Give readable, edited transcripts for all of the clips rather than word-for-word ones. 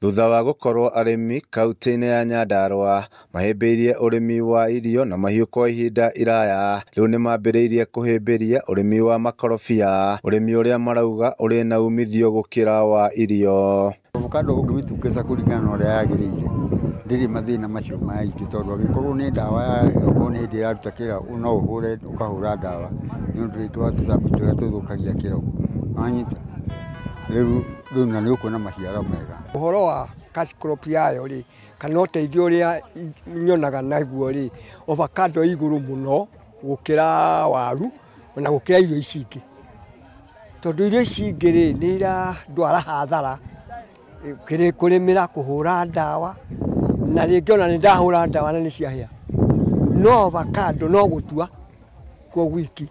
Thutha wa gũkorwo arĩmi kauntĩ-inĩ ya Nyandarua mahĩmbĩirie ũrĩmi wa irio na mahiũ kwa ihinda iraya, rĩu nĩmambĩrĩirie kũhĩmbĩria ũrĩmi wa makorobia, ũrĩmi ũrĩa marauga ũrĩ na umithio gũkĩra wa irio. Avocado ũngĩmĩtungata kũringana na ũrĩa yagĩrĩire ndĩrĩ mathĩna macio maingĩ tondũ angĩkorwo nĩ ndawa okorwo nĩ hĩndĩ ĩraruta kĩro no ũhũre ũkahũra ndawa nĩ ũndũ rĩngĩ wa tũtambi tũrĩa tũthũkagia kĩro wanyita rĩu na nĩ ũkuona maciaro mega. Ũhoro wa cash crop yayo rĩ kana ũteithio ũrĩa nyonaga naguo rĩ avocado igũrũ mũno gũkĩra waru ona gũkĩra irio ici ingĩ tondũ irio ici ingĩ rĩ nĩ irandwara hathara kũrĩmĩra kũhũra ndawa na rĩngĩ ona nĩ ndahũra ndawa na nĩ ciahĩa no avocado no gũtua kwa wiki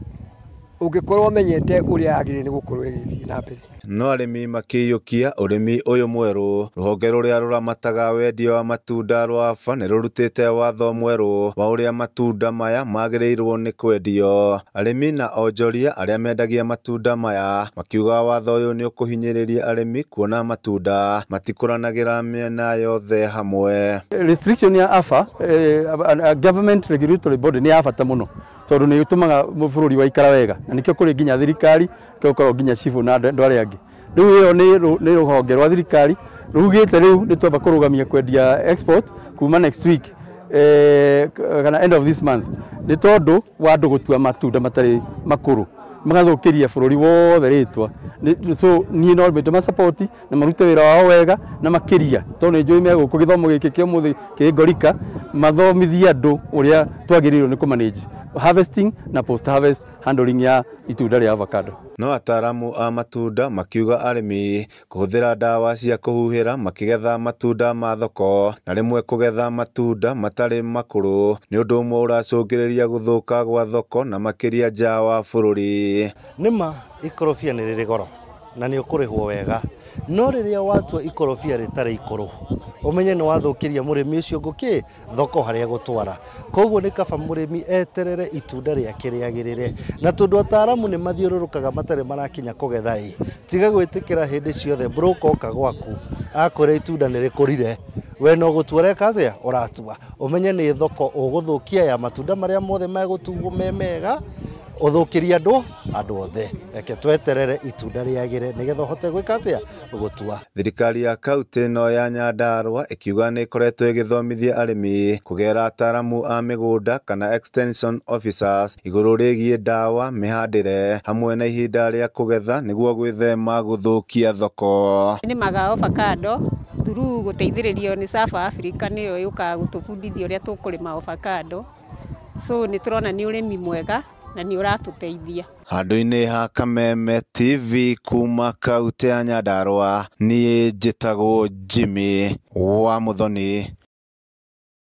ũngĩkorwo ũmenyete ũrĩa yagĩrĩire nĩ gũkorwo ĩgĩthiĩ na mbere. No arĩmi makĩiyũkia ũrĩmi ũyũ mwerũ, rũhonge rũrĩa rũramataga wendia wa matunda rwa AFA nĩ rũrutĩte watho mwerũ wa ũrĩa matunda maya magĩrĩirwo nĩ kwendio. Arĩmi na onjoria arĩa mendagia matunda maya makiuga watho ũyũ nĩ ũkũhinyĩrĩria arĩmi kuona matunda matikũranagĩra mĩena yothe hamwe. Restriction ya AFA, government regulatory body nĩ ya bata mũno tondũ nĩ ĩtũmaga bũrũri waikara wega na nĩkĩo kũrĩ nginya thirikari nĩkĩo gũkoragwo nginya cibũ na andũ arĩa angĩ. Rĩu ĩyo nĩ rũhonge rwa thirikari rugĩte rĩu nĩ twamba kũrũgamia kwendia export kuma next week kana end of this month nĩ tondũ wa andũ gũtua matunda matarĩ makũrũ magathũkĩria bũrũri wothe rĩtwa. So niĩ no ndĩmasupport na marute wĩra wao wega na makĩria tondũ nĩ njũĩ megũkũ gĩthomo gĩkĩ kĩa ũmũthĩ kĩ Ngorika mathomithie andũ ũrĩa twagĩrĩirwo nĩ kũmanage harvesting na post harvest handling ya itunda rĩa avocado. No ataaramu a matunda makiuga arĩmi kũhũthĩra ndawa cia kũhuhĩra makĩgetha matunda ma thoko na rĩmwe kũgetha matunda matarĩ makũrũ nĩ ũndũ ũmwe ũracũngĩrĩria gũthũka gwa thoko na makĩria nja wa bũrũri. Nĩma ikorobia nĩ rĩrĩ goro na nĩ ũkũrĩhwo wega no rĩrĩa watua ikorobia rĩtarĩ ikũrũ ũmenye nĩ wathũkĩria mũrĩmi ũcio ngũkĩ thoko harĩa gũtwara. Koguo nĩ kaba mũrĩmi eterere itunda rĩake rĩagĩrĩre na tondũ ataaramu nĩ mathiũrũrũkaga matarĩ marakinya kũgetha ĩ tiga gwĩtĩkĩra hĩndĩ ciothe broker oka gwaku akwĩra itunda nĩ rĩkũrire we no gũtua ũreka atĩa ũratua ũmenye nĩ thoko ũgũthũkia ya matunda marĩa mothe megũtuo me mega ũthũkĩria andũ othe. Reke tweterere itunda rĩagĩre nĩgetha ũhote gwĩka atĩa gũtua. Thirikari ya kauntĩ ĩno ya Nyandarua ĩkiuga nĩ ĩkoretwo ĩgĩthomithia arĩmi kũgera ataaramu a mĩgũnda kana extension officers igũrũ rĩgiĩ ndawa, mĩhandĩre hamwe na ihinda rĩa kũgetha nĩguo gwĩthema gũthũkia thoko. Nĩmaga avocado through gũteithĩrĩrio nĩ Safa Africa nĩyo yũkaga gũtũbundithia ũrĩa tũkũrĩma avocado so nĩ tũrona nĩ ũrĩmi mwega na nĩ ũratũteithia. Handũ-inĩ ha Kameme TV kuma kaunti ya Nyandarua, niĩ njĩtagwo Jimmy wa Muthoni.